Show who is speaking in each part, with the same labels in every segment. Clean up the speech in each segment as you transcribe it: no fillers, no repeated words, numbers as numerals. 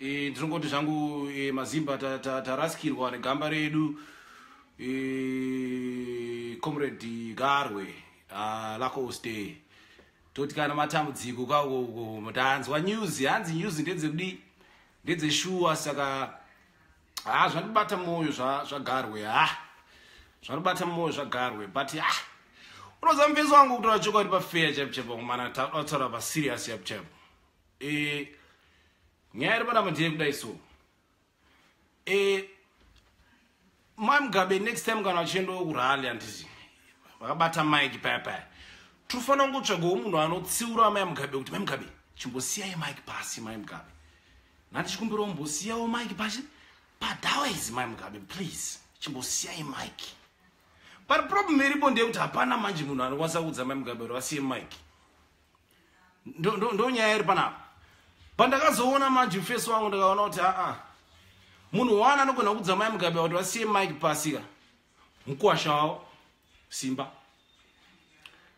Speaker 1: Ndinongoti zvangu maZimba tarasikirwa negamba redu, Comrade Garwe Lacoste. Toti kana matambudziko kako, tanzwa news, hanzi news ndedzekudi, ndedzeshuwa. Saka ha, zvandibata mwoyo zvaGarwe, ha, zvanobata mwoyo zvaGarwe. But ha, unoziva mufesi wangu, kutaura chokwadi, pafair chaipo chaipo, mana taura paserious chaipo chaipo, nyaya iri panapa ndeyekudai. So Mai Mugabe, next time kana vachiendawo kurally, handiti vakabata mike paya paya, tofanira kungotsvagawo munhu anotsiura Mai Mugabe kuti, "Mai Mugabe, chimbosiyai mike pasi. Mai Mugabe, nhandichikumbirawo mbosiyawo mike pasi padawes. Mai Mugabe, please, chimbosiyai mike." But problem iripo ndeyekuti hapana manje munhu anokwanisa kuudza Mai Mugabe kuti vasiye mike. Ndo nyaya iri panapa. Pandakazoona manje, face wangu, ndakaona kuti aa, munhu wana anogona kuudza Mai Mugabe kuti vasiye mike pasika mukwasha wavo Simba.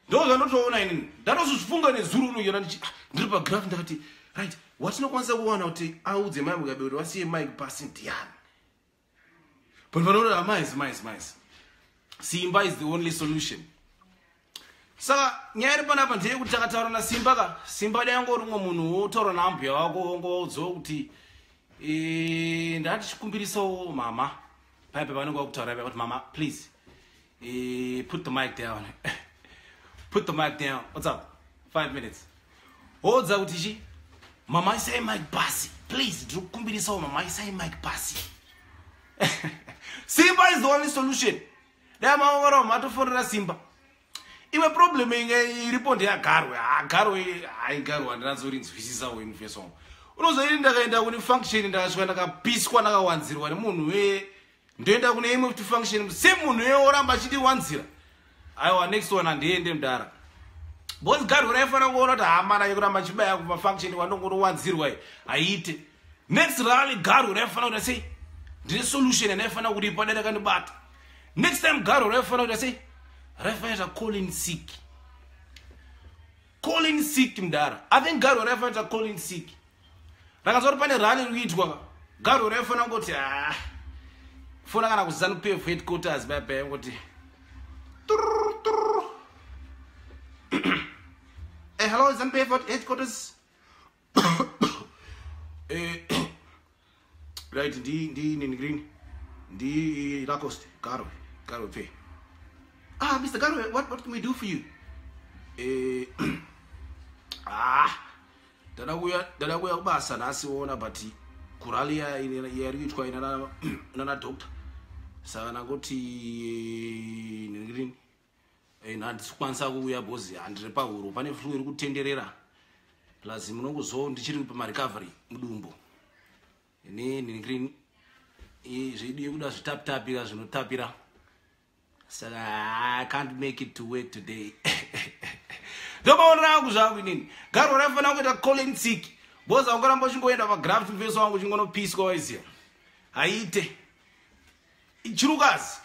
Speaker 1: Ndo zvandotoona inini. Ndatozozvifunga nezuro unoyona ndiri pagraph, ndakati, right, watinokwanisa kuwana kuti audze Mai Mugabe kuti vasiye mike pasi ndiani? But vanoona mais mais mais Simba is the only solution. Saka nyaya iri panapa ndeyekuti takataura naSimba ka, Simba dai angori umwe munhu wotaura naambuya wako, wongovaudzawo kuti, "Ndatichikumbirisawo mama," paipe vanenge vakutaura kuti, "Mama, please, put the mic down, put the mic down. What's up? 5 minutes." Woudza kuti chi, "Mama, isai mic pasi, please, ndiri kukumbirisawo mama, isai mic pasi." Simba is the only solution. Dai maongorora, matofonera Simba. Imwe problem inge iripo ndeyaGarwe. Garwe, hai, Garwe handinatsorinzwisisa wenifeso wangu. Unozoini ndakaenda kune function, ndakasvika ndakapiswa, ndakawanzirwa nemunhu we. Ndoenda kune imwe kuti function, semunhu we oramba achindiwanzira. Aiwa, next one handiende, mudara, because Garwe raifanira kuona kuti hamana yekuramba achibaya kumafunction kwandongonowanzirwa haiite. Next rally Garwe raifanira kuita sei? Ndine solution yandaifanira kuripa dai rakandibata. Next time Garwe raifanira kuita sei? Raifanira kuita calling sick, calling sick, mudara. I think Garwe raifanira kuita calling sick. Rakanzwa kuti pane rally riri kuitwa, Garwe raifanira kungoti, ah, fona kana kuZANU PF headquarters paya, ngoti, "Turr, turr. Hey, hello, ZANU PF headquarters." Right, ndi nini green, ndi Lacoste, Garwe, Garwe pay. "Ah, Mr. Garwe, what can we do for you?" "Ah, ndada kuuya kubasa nhasi, ona, but kurally yari kuitwa inana doctor, saka ndangoti nini, handisi kukwanisa kuuya because handiri pahuro, pane flu iri kutenderera, plus munongozo ndichiri pamarecovery mudumbu nenhingirini zvedu yekuda zvitapitapira zvinotapira, saka I can't make it to work today." Ndomaonera angu zvangu inini, Garwe raifanira kuita calling sick, because aungaramba uchingoenda pagraft, mufeso wangu, uchingonopiswa, waiziva, haite. Chirukazi.